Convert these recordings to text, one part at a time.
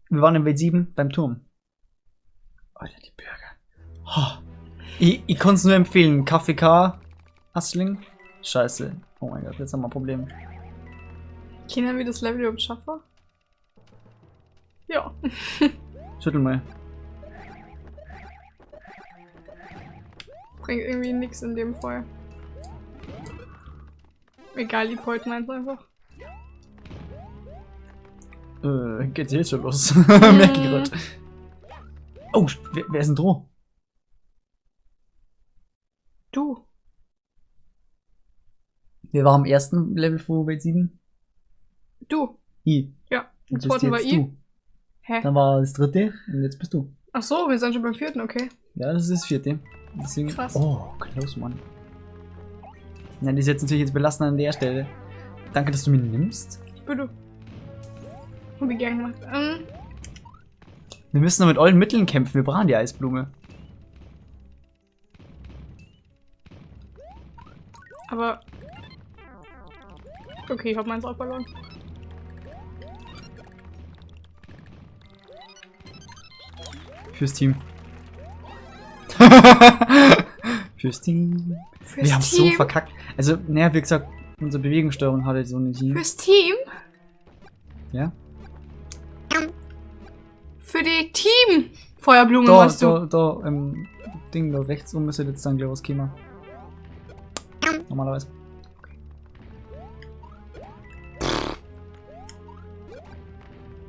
Wir waren in Welt 7 beim Turm. Alter, die Burger. Oh. Ich konnte es nur empfehlen. Kaffee K. Assling. Scheiße. Oh mein Gott, jetzt haben wir ein Problem. Können wir das Level überhaupt schaffen? Ja. Schüttel mal. Bringt irgendwie nichts in dem Fall. Egal, die behalten meins einfach. Geht jetzt schon los. Merke ich grad. Oh, wer ist denn dran? Du. Wir waren am ersten Level von Welt 7. Du. Ich. Ja. Und Im zweiten war jetzt ich. du. Hä? Dann war das dritte und jetzt bist du. Ach so, wir sind schon beim vierten, okay. Ja, das ist das vierte. Deswegen, Krass. Oh, close one. Nein, das ist jetzt natürlich jetzt belassen an der Stelle. Danke, dass du mich nimmst. Bitte. Hab ich gern gemacht. Wir müssen noch mit allen Mitteln kämpfen. Wir brauchen die Eisblume. Aber. Okay, ich hab meins auch verloren. Fürs Team. Fürs Team. Fürs Wir haben so Team. verkackt. Also, naja, wie gesagt, unsere Bewegungssteuerung hatte so nicht hin. Fürs Team? Ja? Für die Team! Feuerblume Da, machst du. da, da, Ding da rechts rum müsste jetzt dann gleich was kommen. Normalerweise.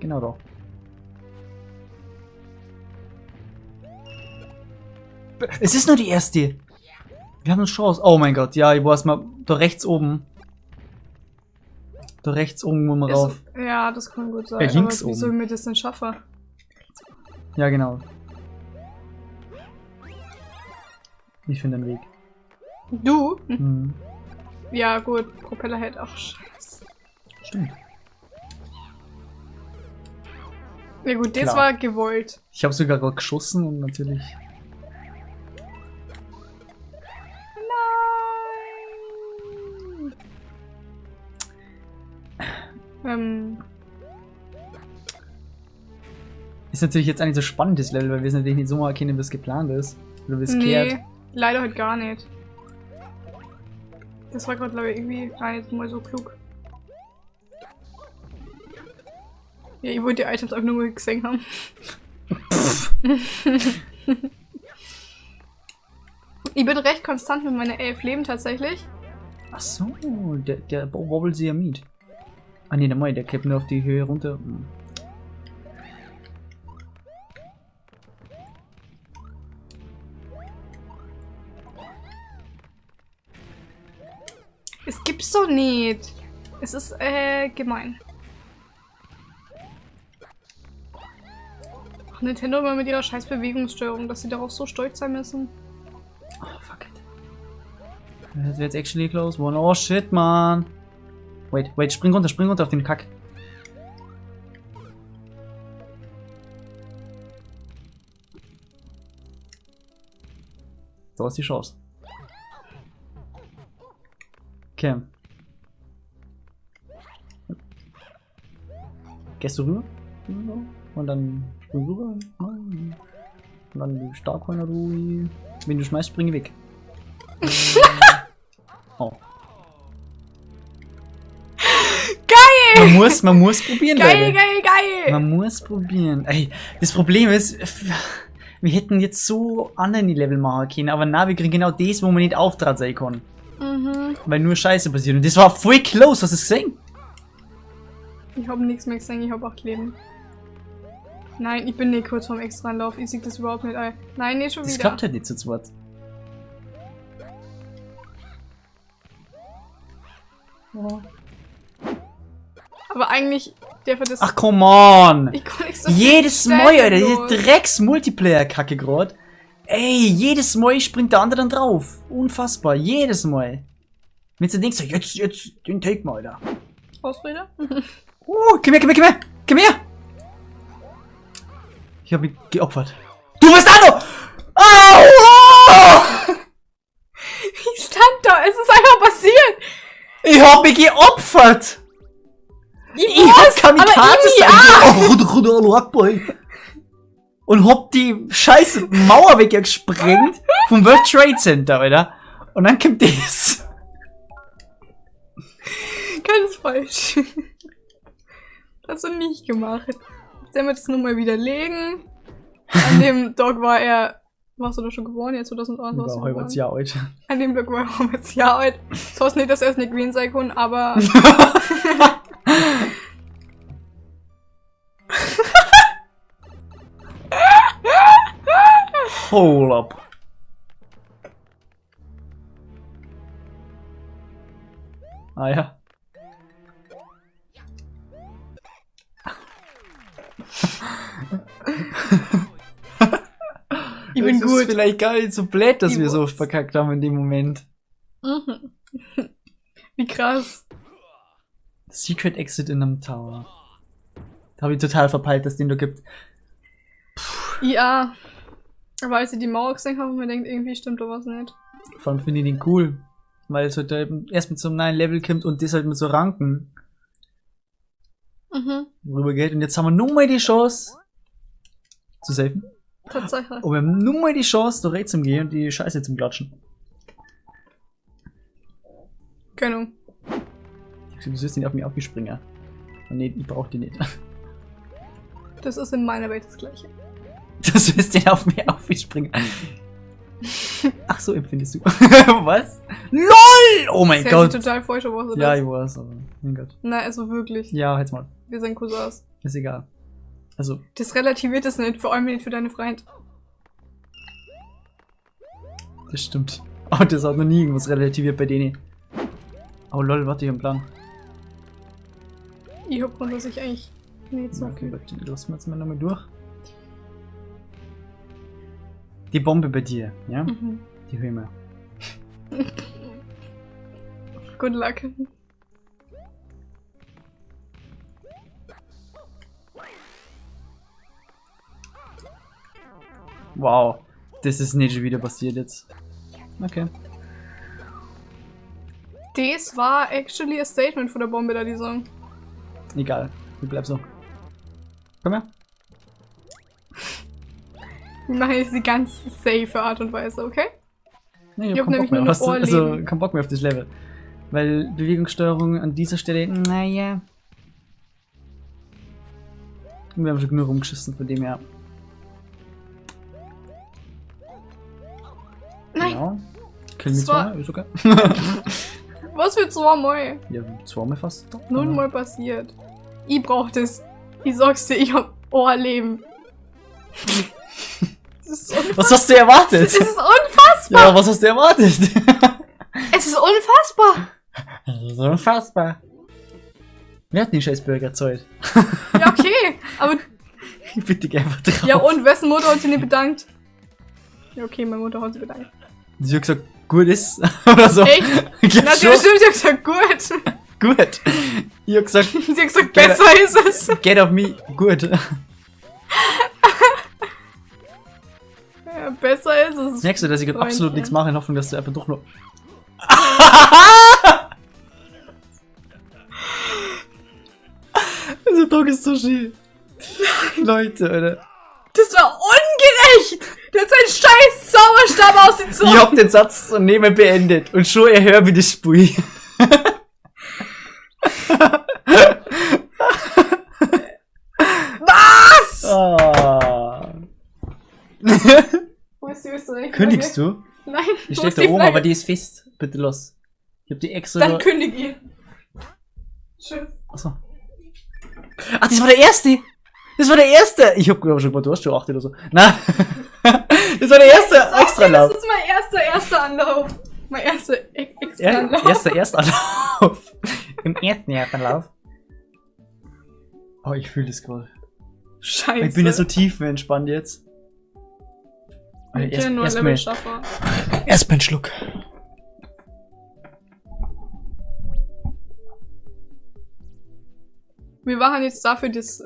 Genau da. Es ist nur die erste. Wir haben eine Chance. Oh mein Gott, ja, ich weiß mal. Da rechts oben. Da rechts oben muss man rauf. Ja, das kann gut sein. Ja, links aber wie oben. soll mir das denn schaffen? Ja, genau. Ich finde einen Weg. Du? Hm. Ja, gut. Propellerhead. Ach, scheiße. Stimmt. Ja gut, das Klar. war gewollt. Ich habe sogar gerade geschossen und natürlich. Nein! Ist natürlich jetzt eigentlich so spannendes Level, weil wir es natürlich nicht so mal erkennen, wie es geplant ist. Oder wie es Nee, kehrt. leider heute gar nicht. Das war gerade, glaube ich, irgendwie gar nicht mal so klug. Ja, ich wollte die Items auch nur mal gesehen haben. Ich bin recht konstant mit meinen 11 Leben tatsächlich. Ach so, der wobbelt sie ja mit. Ah ne, der Moi, der kippt nur auf die Höhe runter. Hm. Es gibt's doch nicht. Es ist gemein. Ach, Nintendo immer mit ihrer scheiß Bewegungssteuerung, dass sie darauf so stolz sein müssen. Oh, fuck it. Das wäre jetzt actually close one. Oh shit, man. Wait, wait, spring runter auf den Kack. Da ist die Chance. Okay. Gehst du rüber? Und dann spring rüber. Und dann die Starkhorner, du. Wenn du schmeißt, spring ich weg. Oh. Geil! Man muss probieren, Geil, Leute. geil, geil! Man muss probieren. Ey, das Problem ist, wir hätten jetzt so andere Level machen können, aber na, wir kriegen genau das, wo man nicht auftrat sein kann. Mhm. Weil nur Scheiße passiert. Und das war voll close, hast du es gesehen? Ich hab nichts mehr gesehen, ich hab 8 Leben. Nein, ich bin nicht kurz vorm Extra-Lauf. Ich sehe das überhaupt nicht ein. Nein, nicht schon Das wieder. klappt halt nicht zu zweit. Oh. Aber eigentlich, der wird das. Ach, come on! Ich kann nicht so Jedes viel Mal, Alter, los. diese Drecks-Multiplayer-Kacke grad. Ey, jedes Mal springt der andere dann drauf. Unfassbar, jedes Mal. Wenn du denkst, so, jetzt, den Take mal, Alter. Ausrede? Oh, komm her, komm her, komm her, komm her! Ich hab mich geopfert. Du bist Anno! Au! Ich stand da, es ist einfach passiert! Ich hab mich geopfert! Ich Ich hab Kamikaze Aber oh. Und hab die scheiß Mauer weggesprengt vom World Trade Center, Alter. Und dann kommt das. Ganz falsch. Hast du nicht gemacht. Sollen wir das nur mal widerlegen? An dem Tag war er. Warst du da schon geboren? Ja, 2001 warst du War geboren. Jahr alt. An dem Tag war er jetzt Jahr alt. Das heißt nicht, dass er es nicht gewesen sein kann, aber. Hold up. Ah ja. Ich bin Es ist gut. vielleicht gar nicht so blöd, dass Ich wir so weiß. verkackt haben in dem Moment. Mhm. Wie krass. Secret Exit in einem Tower. Da habe ich total verpeilt, dass den da gibt. Ja. Aber als ich die Mauer gesehen habe, mir denkt, irgendwie stimmt da was nicht. Vor allem finde ich den cool. Weil es halt da eben erst mit so einem neuen Level kommt und das halt mit so Ranken Mhm. rübergeht. Und jetzt haben wir nur mal die Chance zu safen. Tatsache. Und wir haben nur mal die Chance, da rechts zu gehen und die Scheiße zum Klatschen. Genau. Du wirst nicht auf mich aufgespringen. Oh, nee, ich brauch die nicht. Das ist in meiner Welt das Gleiche. Das wirst den auf mich aufgespringen. Ach so, empfindest du. Was? LOL! Oh mein das hört Gott. sich total falsch, aber was Ja, das? ich weiß, aber mein Gott. Na, also wirklich. Ja, halt's mal. Wir sind Cousins. Ist egal. Also, Das relativiert es nicht, vor allem nicht für deine Freund. das stimmt. Aber das hat noch nie irgendwas relativiert bei denen. Oh lol, warte, ich hab einen Plan. Ich hab grundsätzlich eigentlich nicht so. Okay, gut, den lassen wir jetzt mal nochmal durch. Die Bombe bei dir, ja? Mhm. Die hören wir. Good luck. Wow, das ist nicht schon wieder passiert jetzt. Okay. Das war actually a statement von der Bombe da, die Song. Egal, ich bleib so. Komm her. Wir machen jetzt die ganz safe Art und Weise, okay? Nee, Ich ich hab hab keinen Bock nämlich mehr. nur Weißt du? noch Also, Ohrleben. keinen Bock mehr auf das Level. Weil Bewegungssteuerung an dieser Stelle, naja. Und wir haben schon genug rumgeschissen, von dem her. Nein, Genau. Killen wir Das war- zweimal, ist okay. was für zweimal? Ja, zweimal fast. Nullmal passiert. Ich brauch das. Ich sag's dir, ich hab Ohrleben. Das ist unfassbar. Was hast du erwartet? Das ist unfassbar. Ja, was hast du erwartet? Es ist unfassbar. Das ist unfassbar. Wer hat den scheiß Burger gezahlt? Ja, okay. Aber, Ich bitte geh einfach drauf. ja, und wessen Mutter hat sich nicht bedankt? Ja, okay, meine Mutter hat sich bedankt. Sie hat gesagt, gut ist. Oder so. Echt? Ich glaub Na, sie schon. hat bestimmt gesagt, gut. Gut. Ich hab gesagt, Sie hat gesagt, besser ist es. get off me. Gut. Ja, besser ist es. Merkst du, dass ich grad absolut Freundchen. nichts mache, in Hoffnung, dass du einfach doch nur. Dieser Dog ist so schön. Leute, Alter. Das war ungerecht! Der hat seinen scheiß Zauberstab ausgezogen! Ich hab den Satz so neben beendet und schon erhör wie das Spiel. Was? Ah. Wo ist die Österreich? Kündigst du? Nein, Die wo steht ist da oben, Flagge? aber die ist fest. Bitte los. Ich hab die extra. Dann kündige ich. Tschüss. Achso. Ach, das war der erste! Das war der erste! Ich hab glaub schon gedacht, du hast schon 8 oder so. Na, das war der erste extra Okay, Lauf. Das ist mein erster Anlauf. Mein erster extra Anlauf. Erster Erstanlauf. Im ersten Erstanlauf. Oh, ich fühle das gerade. Scheiße. Ich bin ja so tiefenentspannt jetzt. Ich bin nur Erstmal Level Schaffer. erst einen Schluck. Wir machen jetzt dafür das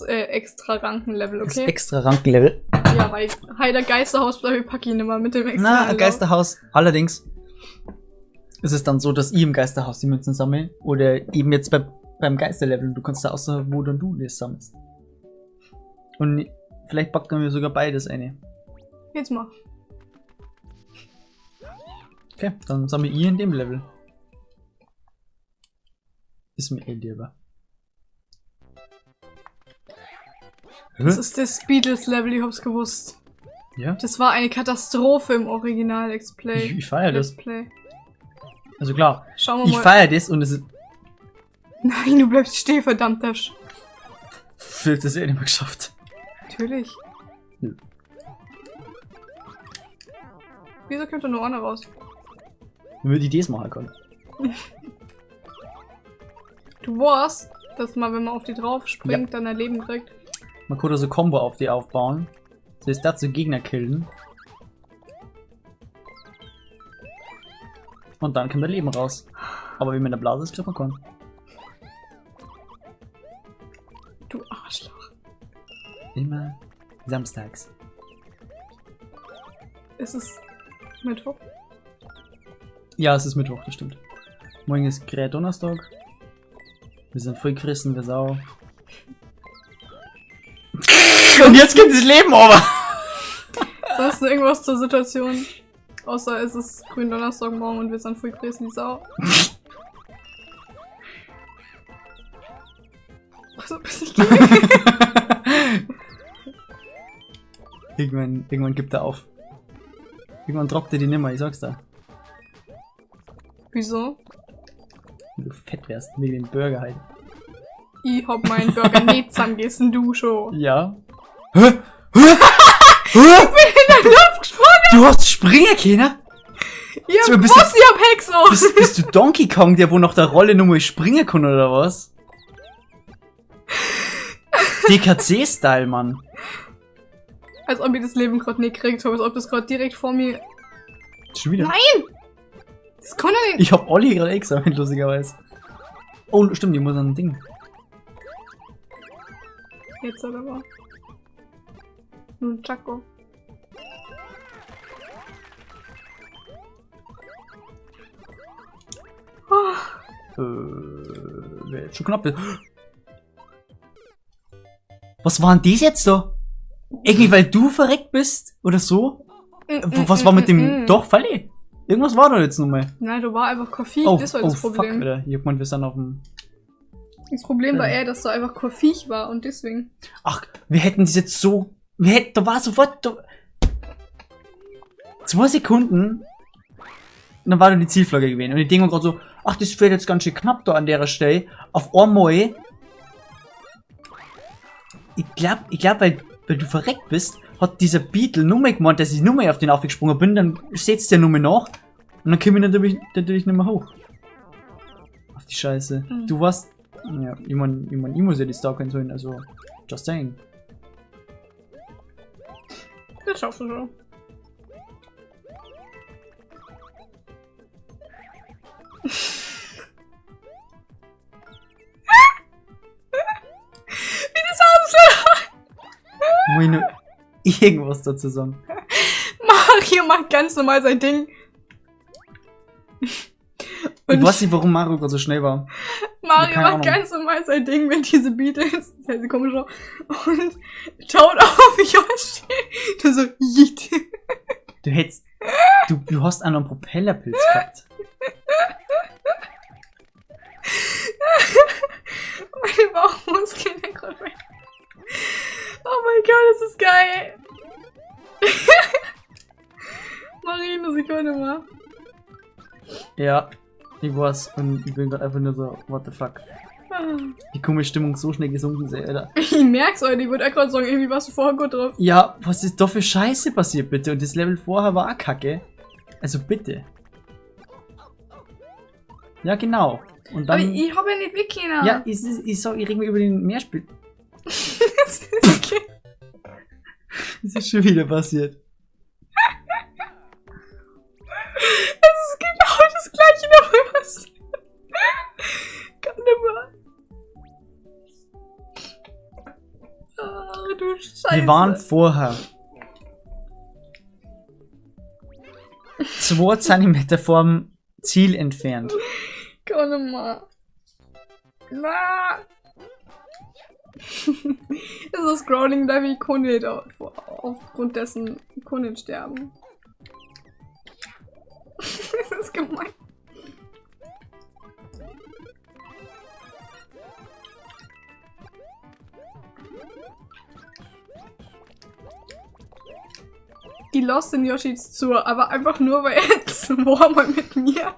extra Rankenlevel, Das okay? extra Rankenlevel. Ja, weil Heider Geisterhaus bleibe ich packe ich nimmer mit dem extra Na, Anlauf. Geisterhaus. Allerdings ist es dann so, dass ich im Geisterhaus die Münzen sammle. Oder eben jetzt bei Beim Geisterlevel. Du kannst da außer wo dann du das sammelst. Und vielleicht packen wir sogar beides eine. Jetzt mach. Okay, dann sammle ich in dem Level. Ist mir eh lieber. Das ist das Beatles-Level, ich hab's gewusst. Ja? Das war eine Katastrophe im Original Let's Play. Ich feiere das. Let's Play. Also klar, Schauen wir ich mal. feiere das und es ist. Nein, du bleibst stehen, verdammter Sch. Phil das eh nicht mehr geschafft. Natürlich. Nö. Wieso kommt da nur einer raus? Damit ich das machen kann. Du weißt, dass man, wenn man auf die drauf springt, dann ein Leben kriegt. Man kann da so Combo auf die aufbauen. So ist dazu Gegner killen. Und dann kommt der Leben raus. Aber wie man in der Blase ist, kriegt man keinen. Du Arschloch. Immer samstags. Ist es Mittwoch? Ja, es ist Mittwoch, das stimmt. Morgen ist gerade Donnerstag. Wir sind voll gerissen, wir Sau. Und jetzt geht das Leben over! Sonst noch irgendwas zur Situation? Außer es ist Gründonnerstagmorgen und wir sind früh gerissen, die Sau. Was ein bisschen Irgendwann gibt er auf. Irgendwann droppt er die nimmer, ich sag's da. Wieso? Wenn du fett wärst, wegen dem Burger halt. Ich hab meinen Burger nicht zusammengegessen, du schon. Ja. Hä? Hä? Hä? Ich bin in der Luft gesprungen! Du hast Springer, Kinder? Ich hab So, bist gewusst, ich hab Hex auf! Bist du Donkey Kong, der wo nach der Rolle nur mal springen kann, oder was? DKC-Style, Mann. Als ob ich das Leben gerade nicht gekriegt habe, als ob das gerade direkt vor mir. Schon wieder. Nein! Das kann doch nicht. Ich hab Olli gerade eh gesammelt, lustigerweise. Oh, stimmt, ich muss an ein Ding. Jetzt aber. Nun, Chaco. Oh, Wär jetzt schon knapp. Was war denn das jetzt da? Irgendwie, weil du verreckt bist? Oder so? Was war mit dem... Doch, Falle. Irgendwas war da jetzt nochmal. Nein, du war einfach Koffein, Oh, das war oh, das Problem. fuck, Alter. Ich hab gemeint, wir sind auf dem... Das Problem war Ja. eher, dass da einfach Koffein war und deswegen. Ach, wir hätten das jetzt so... Wir hätten... Da war sofort... Da, 2 Sekunden... Und dann war da die Zielflagge gewesen. Und ich denke mir gerade so, ach, das fällt jetzt ganz schön knapp da an der Stelle. Auf einmal... Ich glaub, weil du verreckt bist, hat dieser Beetle nur mehr gemeint, dass ich nur mehr auf den aufgesprungen bin, dann setzt der nur mehr nach und dann komme ich natürlich nicht mehr hoch. Auf die Scheiße. Mhm. Du warst. Ja, ich mein, ich muss ja die Star können sollen, also. Just saying. Das schaffst du schon. Wie das ausschaut! Muss ich nur irgendwas dazu sagen? Mario macht ganz normal sein Ding. Und Ich weiß nicht, warum Mario gerade so schnell war. Mario keine macht Ahnung. ganz normal sein Ding mit diese Beatles. Das heißt, komisch auch. Und schaut auf Yoshi. Der so, jeet. Du hättest. Du hast einen Propellerpilz gehabt. Meine Bauchmuskeln sind gerade weg. Oh mein Gott, das ist geil. Marino, Sekunde mal. Ja, ich weiß. Und ich bin gerade einfach nur so, what the fuck. Die komische Stimmung so schnell gesunken ist, Alter. Ich merk's heute, ich wollte auch gerade sagen, irgendwie warst du vorher gut drauf. Ja, was ist da für Scheiße passiert, bitte? Und das Level vorher war auch kacke. Also bitte. Ja, genau. Und dann. Aber ich hab ja nicht weggekommen. Ja, ich sag, ich reg mich über den Mehrspiel. Das ist okay. Das ist schon wieder passiert. Das ist genau das gleiche nochmal passiert. Kann nicht mehr. Ach du Scheiße. Wir waren vorher 2 Zentimeter vorm Ziel entfernt. Kann nicht mehr. Na. Das ist Grounding Level, ich konnte nicht aufgrund dessen nicht sterben. Das ist gemein. Die Lost in Yoshis zu, aber einfach nur, weil er zweimal mit mir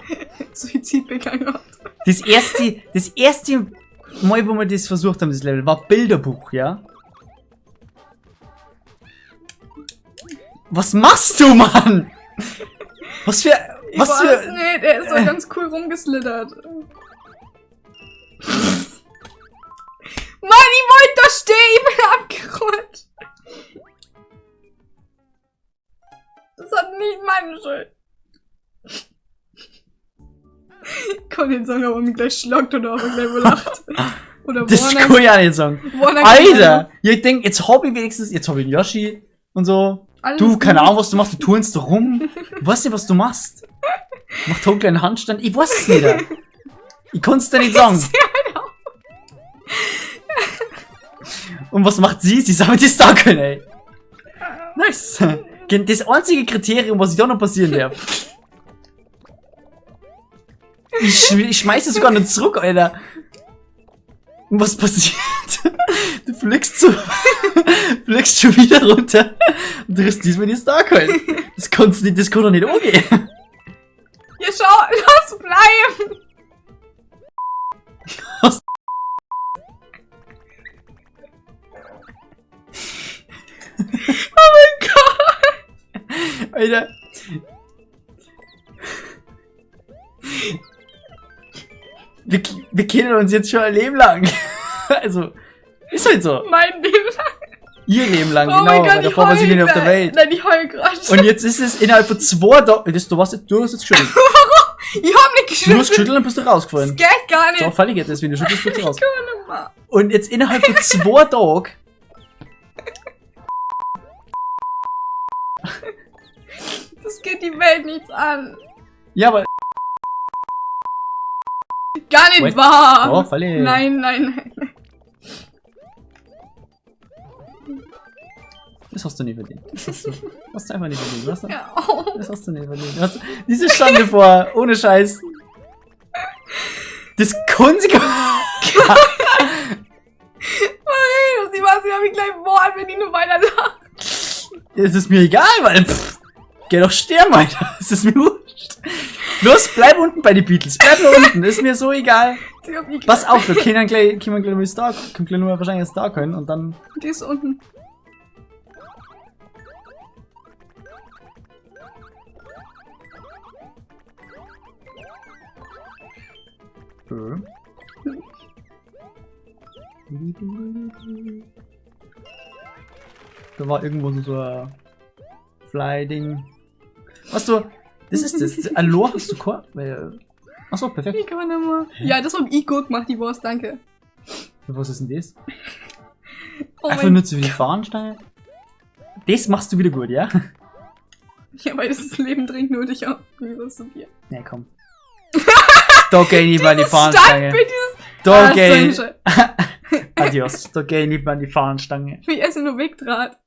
Suizid begangen hat. Das erste Mal, wo wir das versucht haben, das Level, war Bilderbuch, ja? Was machst du, Mann? Was für... Was ich weiß für... nicht, er ist so ganz cool rumgeslittert. Mann, ich wollte da stehen, ich bin abgerutscht. Das hat nicht meine Schuld. Ich kann nicht sagen, ob er mich gleich schlagt oder ob er gleich wohl lacht. Oder das Warner, kann ich auch nicht sagen. Warner Alter! Ja, ich denk, jetzt hab ich wenigstens, jetzt hab ich einen Yoshi und so. Alles Du, keine gut. Ahnung, was du machst, du turnst rum. Ich weiß nicht, was du machst. Mach einen kleinen Handstand. Ich weiß es nicht. Ich kann's dir nicht sagen. Und was macht sie? Sie sammelt die Starcoin, ey. Nice. Das einzige Kriterium, was ich da noch passieren darf. Ich schmeiße es sogar noch zurück, Alter. Und was passiert? Du fliegst so, fliegst schon wieder runter und triffst diesmal die Starcoin. Das kannst du nicht, das kann doch nicht angehen. Ja, schau, lass bleiben! Was? Oh mein Gott! Alter. Wir kennen uns jetzt schon ein Leben lang. Also, ist halt so. Mein Leben lang. Ihr Leben lang, Oh genau. mein Gott, weil davor war sie ich nicht auf der heul Welt. Nein, ich heul grad. Und jetzt ist es innerhalb von 2 Tagen. Du hast jetzt geschüttelt. Warum? Ich hab nicht geschüttelt. Du hast geschüttelt und bist du rausgefallen. Das geht gar nicht. So, fällig jetzt, wenn du schüttelst, bist du raus. Ich kann nicht mal. Und jetzt innerhalb von 2 Tagen. Das geht die Welt nichts an. Ja, aber. Gar nicht Wait. wahr. Oh, Falle. Nein, nein, nein. Das hast du nicht verdient. Das hast du einfach nicht verdient. Weißt du? Ja, oh. Das hast du nicht verdient. Das, diese Schande vor, ohne Scheiß. Das kann sie gar Marie, sie war, sie hab ich gleich bohren, wenn die nur weiter lacht. Es ist mir egal, weil. Pff, geh doch sterben, Alter. Es ist mir wurscht. Los, bleib unten bei den Beatles. Bleib nur unten. Ist mir so egal. Pass auf, wir können gleich, können wir gleich nur Star, können gleich nur wahrscheinlich Star können und dann. Die ist unten. Da war irgendwo so ein Fly-Ding. Weißt du, das ist das. Alor hast du kein. Achso, perfekt. Ich kann nicht mehr. Ja, das hab ich gut gemacht, die Wurst, danke. Was ist denn das? Oh Einfach nur zu viel Fahnensteine. Das machst du wieder gut, ja? Ja, weil das Leben dringt nur dich auf. Was zu dir. Ja, komm. Da geh ich nicht mehr an die Fahnenstange. Da geh ich. Adios. Da geh ich nicht mehr an die Fahnenstange. Ich esse nur Wegdraht.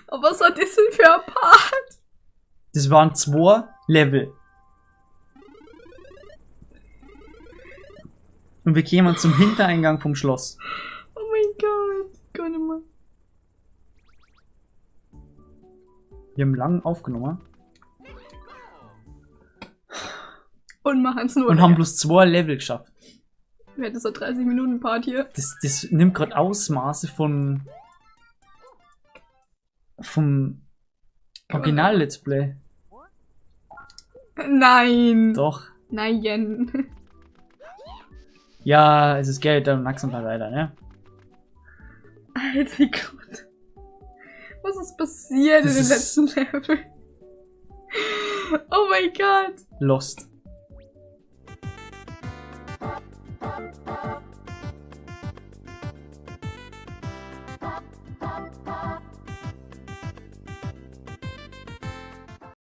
Aber was war das denn für ein Part? Das waren 2 Level. Und wir kämen zum Hintereingang vom Schloss. Oh mein Gott. Gott, Mann. Wir haben lang aufgenommen. Und machen's nur. Und haben bloß 2 Level geschafft. Wir hätten so 30 Minuten Part hier. Das nimmt gerade Ausmaße von. Vom Original Let's Play. Nein. Doch. Nein. Ja, es ist Geld, dann Max und halt weiter, ne? Alter Gott. Was ist passiert Das in den ist letzten Level? Oh mein Gott. Lost.